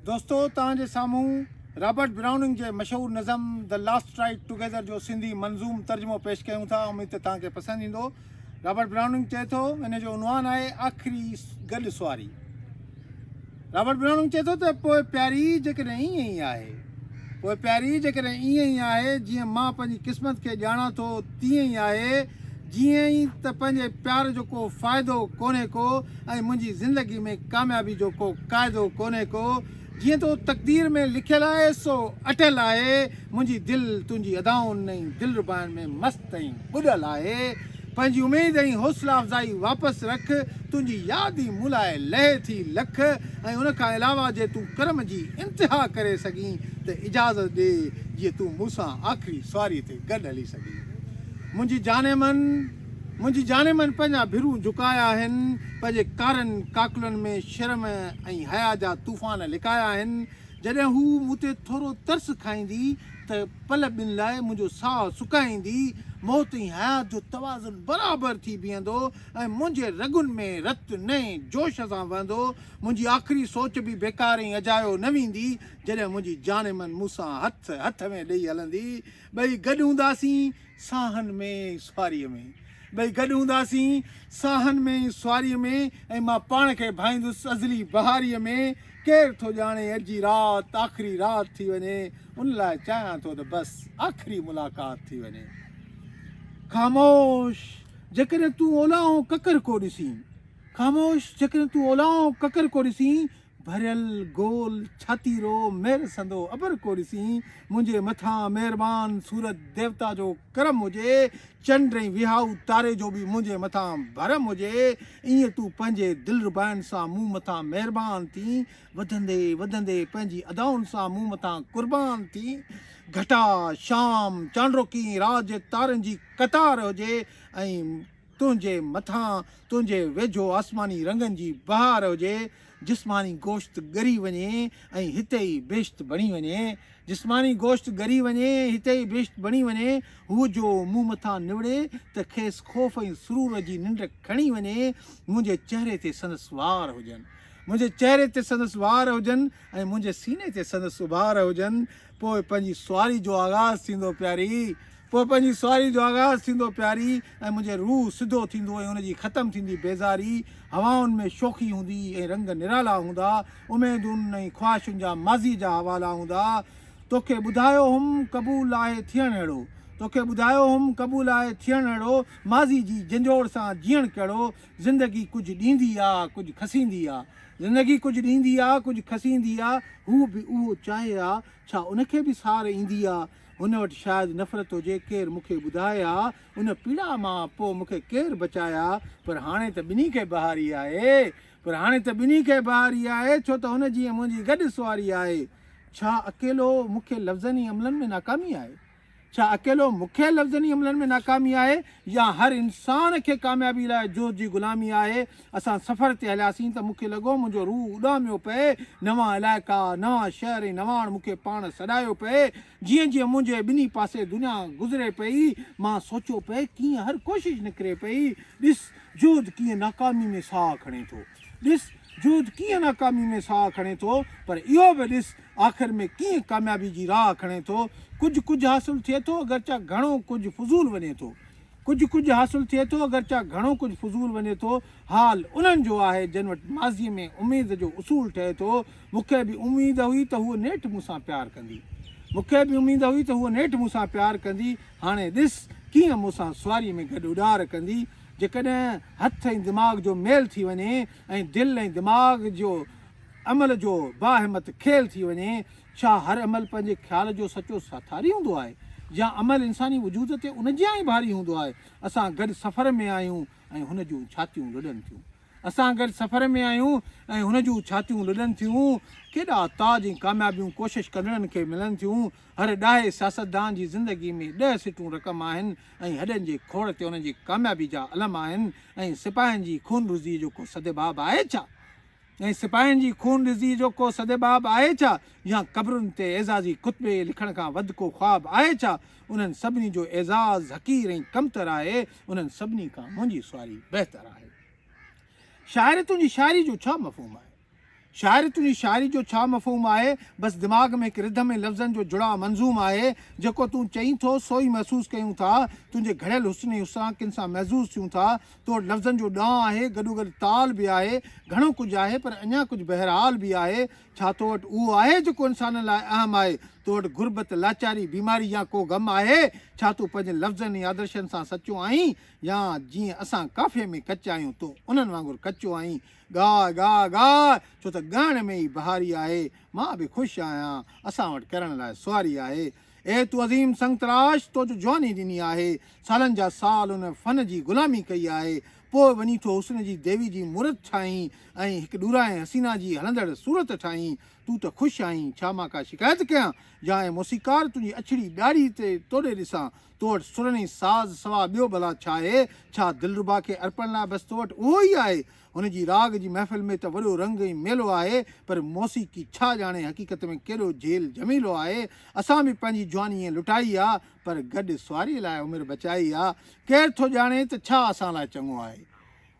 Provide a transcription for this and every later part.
دوستو توهان جي سامهون رابرٽ برائوننگ جي مشهور نظم The Last Ride Together جو سنڌي منظوم ترجمو پيش ڪيون ٿا اميد ته توهان کي پسند ايندو. رابرٽ برائوننگ چئي ٿو ان جو عنوان آهي آخري گڏ سواري. رابرٽ برائوننگ چئي ٿو ته پوء پياري جيڪڏهن ائين ئي آهي پوء پياري جيڪڏهن ائين ئي آهي جيئن مان پنهنجي قسمت کي ڄاڻان ٿو تيئن ئي آهي جيئن ئي ته پنهنجي پيار جو ڪو فائدو ڪونهي ڪو ۽ منهنجي زندگي ۾ ڪاميابي جو ڪو قاعدو ڪونهي ڪو جيئن ته تقدير ۾ لکيل آهي سو اٽل آهي، منهنجي دل تنهنجي ادائن ۽ دلربائن ۾ مست ۽ ٻڏل آهي. پنهنجي اميد ۽ حوصله افزائي واپس رک، تنهنجي ياد ئي مون لاء لهي ٿي لک ۽ ان کان علاوه جي تون ڪرم جي انتها ڪري سگهين ته اجازت ڏي جيئن تون مون سان آخري سواريء تي گڏ هلي سگهين. منهنجي جاني من! منهنجي جاني من پنهنجا ڀرون جهڪايا آهن، پنهنجي ڪارن ڪاڪلن ۾ شرم ۽ حيا جا طوفان لڪايا آهن. جڏهن هوء مون تي ٿورو ترس کائيندي ته پل ٻن لاء منهنجو ساهه سڪائيندي. موت ۽ حيات جو توازن برابر ٿي بيهندو ۽ منهنجي رڳن ۾ رت نئين جوش سان وهندو. منهنجي آخري سوچ به بيڪار ۽ اجايو نه ويندي، جڏهن منهنجي جاني من مون سان هٿ هٿ ۾ ڏئي هلندي. ٻئي گڏ هونداسين. ساهن ۾ ۽ سواريء ۾. ٻئي گڏ هونداسين، ساهن ۾ ۽ سواريء ۾، ۽ مان پاڻ کي ڀائيندس ازلي بهاريء ۾. ڪير ٿو ڄاڻي اڄ جي رات آخري رات ٿي وڃي، ان لاء چاهيان ٿو ته بس آخري ملاقات ٿي وڃي. خاموش! جيڪڏهن تون اولاهون ڪڪر ڪو ڏسين. خاموش! جيڪڏهن تون اولاهون ڪڪر ڪو ڏسين، ڀريل گول ڇاتي رو مهر سندو ابر ڪو ڏسين، منهنجي مٿان مهربان سورج ديوتا جو ڪرم هجي، چنڊ ۽ وهائو تاري جو به منهنجي مٿان ڀرم هجي، ائين تون پنهنجي دلربائن سان مون مٿان مهربان ٿين، وڌندي وڌندي پنهنجي ادائن سان مون مٿان قربان ٿين، گهٽا، شام، چانڊوڪي ۽ رات جي تارن جي قطار هجي ۽. تنهنجي مٿان تنهنجي ويجهو آسماني رنگن جي بهار هجي، جسماني گوشت ڳري وڃي ۽ هتي ئي بهشت بڻي وڃي، جسماني گوشت ڳري وڃي ۽ هتي ئي بهشت بڻي وڃي، هوء جو مون مٿان نوڙي ته کيس خوف ۽ سرور جي ننڊ کڻي وڃي، منهنجي چهري تي سندس وار هجن، منهنجي چهري تي سندس وار هجن ۽ منهنجي سيني تي سندس اڀار هجن، پوء پنهنجي سواري جو آغاز ٿيندو پياري. پوء پنهنجي سواري جو آغاز ٿيندو پياري ۽ منهنجي روح سڌو ٿيندو ۽ ان جي ختم ٿيندي بيزاري، هوائن ۾ شوخي هوندي ۽ رنگ نرالا هوندا، اميدن ۽ خواهشن جا ماضي جا حوالا هوندا. توکي ٻڌايو هئم قبول آهي ٿيڻ اهڙو، توکي ٻڌايو هئم قبول آهي ٿيڻ اهڙو، ماضي جي جنجهوڙ سان جيئڻ ڪهڙو، زندگي ڪجهه ڏيندي آ ڪجهه کسيندي آ، زندگي ڪجهه ڏيندي آ ڪجهه کسيندي آ، هو به اهو چاهي ها، ڇا ان کي به سار ايندي آ؟ هن وٽ شايد نفرت هجي، ڪير مون کي ٻڌائي ها، ان پيڙا مان پوء مون کي ڪير بچائي ها، پر هاڻي ته ٻنهي کي بهاري آهي، پر هاڻي ته ٻنهي کي بهاري آهي، ڇو ته هن جيئن منهنجي گڏ سواري آهي. ڇا اڪيلو مون کي لفظن ۽ عملن ۾ ناڪامي آهي؟ ڇا اڪيلو مون کي لفظن ۽ عملن ۾ ناڪامي آهي يا هر انسان کي ڪاميابي لاء جهد جي غلامي آهي؟ اسان سفر تي هلياسين ته مون کي لڳو منهنجو روح اڏاميو پئي، نوان علائقا، نوان شهر ۽ نواڻ مون کي پاڻ سڏايو پئي. جيئن جيئن منهنجي ٻنهي پاسي دنيا گذري پئي، مان سوچيو پئي ڪيئن هر ڪوشش نڪري پئي. ڏس، جهد ڪيئن ناڪامي ۾ ساهه کڻي ٿو. ڏس، جهد ڪيئن ناڪامي ۾ ساهه کڻي ٿو، پر اهو به ڏس، آخر ۾ ڪيئن ڪاميابي جي راهه کڻي ٿو. ڪجهه ڪجهه حاصل ٿئي ٿو، اگرچه گهڻو ڪجهه فضول وڃي ٿو. ڪجهه ڪجهه حاصل ٿئي ٿو، اگرچه گهڻو ڪجهه فضول وڃي ٿو. حال انهن جو آهي، جن وٽ ماضيء ۾ اميد جو اصول ٺهي ٿو. مون کي به اميد هئي ته هوء نيٺ مون سان پيار ڪندي. مون کي به اميد هئي ته هوء نيٺ مون سان پيار ڪندي. هاڻي ڏس، ڪيئن مون سان سواريء ۾ گڏ اڏار ڪندي. جيڪڏهن هٿ ۽ دماغ جو ميل ٿي وڃي ۽ دل ۽ دماغ جو عمل جو باهمت کيل ٿي وڃي، ڇا هر عمل پنهنجي خيال جو سچو ساٿاري هوندو آهي يا عمل انساني وجود تي ان جيان ئي ڀاري هوندو آهي؟ اسان گڏ سفر ۾ آهيون ۽ هن جون ڇاتيون لڏن ٿيون. اسان گڏ سفر ۾ آهيون ۽ هن جون ڇاتيون لڏن ٿيون. ڪيڏا تاج ۽ ڪاميابيون ڪوشش ڪندڙن کي ملن ٿيون. هر ڏاهي سياستدان جي زندگي ۾ ڏهه سٽون رقم آهن ۽ هڏن جي کوڙ تي انهن جي ڪاميابي جا علم آهن ۽ سپاهين جي خونريزيء جو ڪو سدباب آهي ڇا؟ ۽ سپاهين جي خونريزيء جو ڪو سدباب آهي ڇا؟ يا قبرن تي اعزازي ڪتبي لکڻ کان وڌ ڪو خواب آهي ڇا؟ انهن سڀني جو اعزاز حقير ۽ ڪمتر آهي، انهن سڀني کان منهنجي سواري بهتر آهي. شاعر تنهنجي شاعري جو ڇا مفهوم آهي؟ شاعر تنهنجي شاعري جو ڇا مفهوم آهي؟ بس دماغ ۾ هڪ رڌم ۽ لفظن جو جڙاء منظوم آهي. جيڪو تون چئين ٿو سو ئي محسوس ڪيون ٿا. تنهنجي گهڙيل حسن ۽ حسناڪين سان محظوظ ٿيون ٿا. تو وٽ لفظن جو ڏانء آهي، گڏوگڏ تال به آهي. گهڻو ڪجهه آهي پر اڃا ڪجهه بهرحال به آهي. ڇا تو وٽ اهو آهي جيڪو انسانن لاء اهم آهي؟ تو وٽ غربت، لاچاري، بيماري يا ڪو غم آهي؟ ڇا تون پنهنجن لفظن ۽ آدرشن سان سچو آهين يا جيئن اسان ڪافيء ۾ ڪچا آهيون تون انهن وانگر ڪچو آهين؟ ڳاء ڳاء ڳاء، ڇو ته ڳائڻ ۾ ئي بهاري آهي، مان به خوش آهيان، اسان وٽ ڪرڻ لاء سواري آهي. اي تون عظيم سنگتراش، تو جو جواني ڏني آهي، سالن جا سال ان فن جي غلامي ڪئي آهي، پوء وڃي ٿو حسن جي ديوي جي مورت ٺاهين ۽ هڪ ڏورانهين حسينا جي هلندڙ صورت ٺاهين، تون ته خوش آهين، ڇا مان ڪا شڪايت ڪيان؟ يا اي موسيقار تنهنجي اڇڙي ڏاڙهي تي توڏي ڏسان، تو وٽ سرن ۽ ساز سوا ٻيو ڀلا ڇا آهي؟ ڇا دلربا کي ارپڻ لاء بس تو وٽ اهو ئي آهي؟ هن جي راڳ جي محفل ۾ ته وڏو رنگ ۽ ميلو آهي، پر موسيقي ڇا ڄاڻي حقيقت ۾ ڪيڏو جهيل جميلو آهي. اسان به پنهنجي جواني ائين لٽائي آ، پر گڏ سواريء لاء عمر بچائي آ. ڪير ٿو ڄاڻي ته ڇا اسان لاء چڱو آهي؟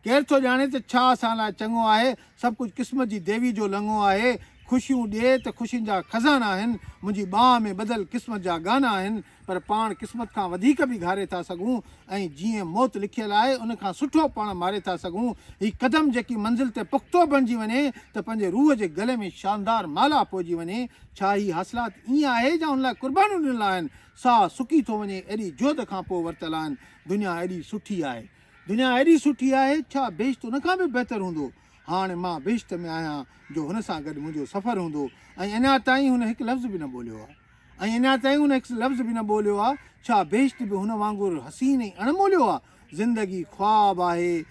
ڪير ٿو ڄاڻي ته ڇا اسان لاء چڱو آهي؟ سڀ ڪجهه قسمت جي ديوي جو لڱو آهي. خوشيون ڏي ته خوشين جا خزانا آهن. منهنجي ٻانهن ۾ ٻڌل قسمت جا ڳانا آهن. پر پاڻ قسمت کان وڌيڪ به گهاري ٿا سگهون ۽ جيئن موت لکيل آهي ان کان سٺو پاڻ ماري ٿا سگهون. هي قدم جيڪي منزل تي پختو بڻجي وڃي ته پنهنجي روح جي گلي ۾ شاندار مالا پوئجي وڃي. ڇا هي حاصلات ائين آهي جا ان لاء قربانيون ڏنل آهن؟ ساهه سڪي ٿو وڃي ايڏي جهد کان پوء ورتل آهن. دنيا ايڏي سٺي آهي. دنيا ايڏي سٺي آهي، ڇا بهشت ان کان به بهتر هوندو؟ هاڻ مان بهشت ۾ آهيان جو هن سان گڏ منهنجو سفر هوندو ۽ اڃا تائين هن هڪ لفظ به نه ٻوليو آهي. ۽ اڃا تائين هن هڪ لفظ به نه ٻوليو آهي. ڇا بهشت به هن وانگر حسين ۽ اڻموليو آهي؟ زندگي خواب آهي.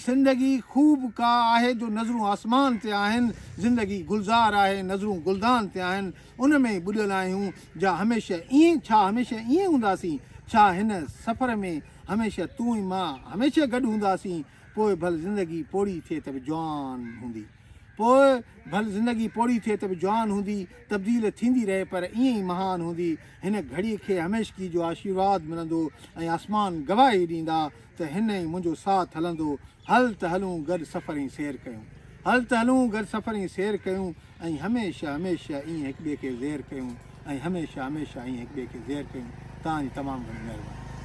زندگي خوب ڪا آهي جو نظرون آسمان تي آهن. زندگي گلزار آهي، نظرون گلدان تي آهن. ان ۾ ئي ٻڏل آهيون جا هميشه ائين ڇا هميشه ائين هونداسين؟ ڇا هن سفر ۾ هميشه تون ۽ مان هميشه گڏ هونداسين؟ پوء ڀل زندگي پوڙهي ٿئي ته به جوان هوندي. پوء ڀل زندگي پوڙهي ٿئي ته به جوان هوندي، تبديل ٿيندي رهي پر ائين ئي مهان هوندي. هن گهڙيء کي هميشگي جو آشيرواد ملندو ۽ آسمان گواهي ڏيندا ته هن ۽ منهنجو ساٿ هلندو. هل ته هلون گڏ سفر ۽ سير ڪيون. هل ته هلون گڏ سفر ۽ سير ڪيون ۽ هميشه هميشه ائين هڪ ٻئي کي زير ڪيون ۽ هميشه هميشه ائين هڪ ٻئي کي زير ڪيون. توهان جي تمام گهڻي مهرباني.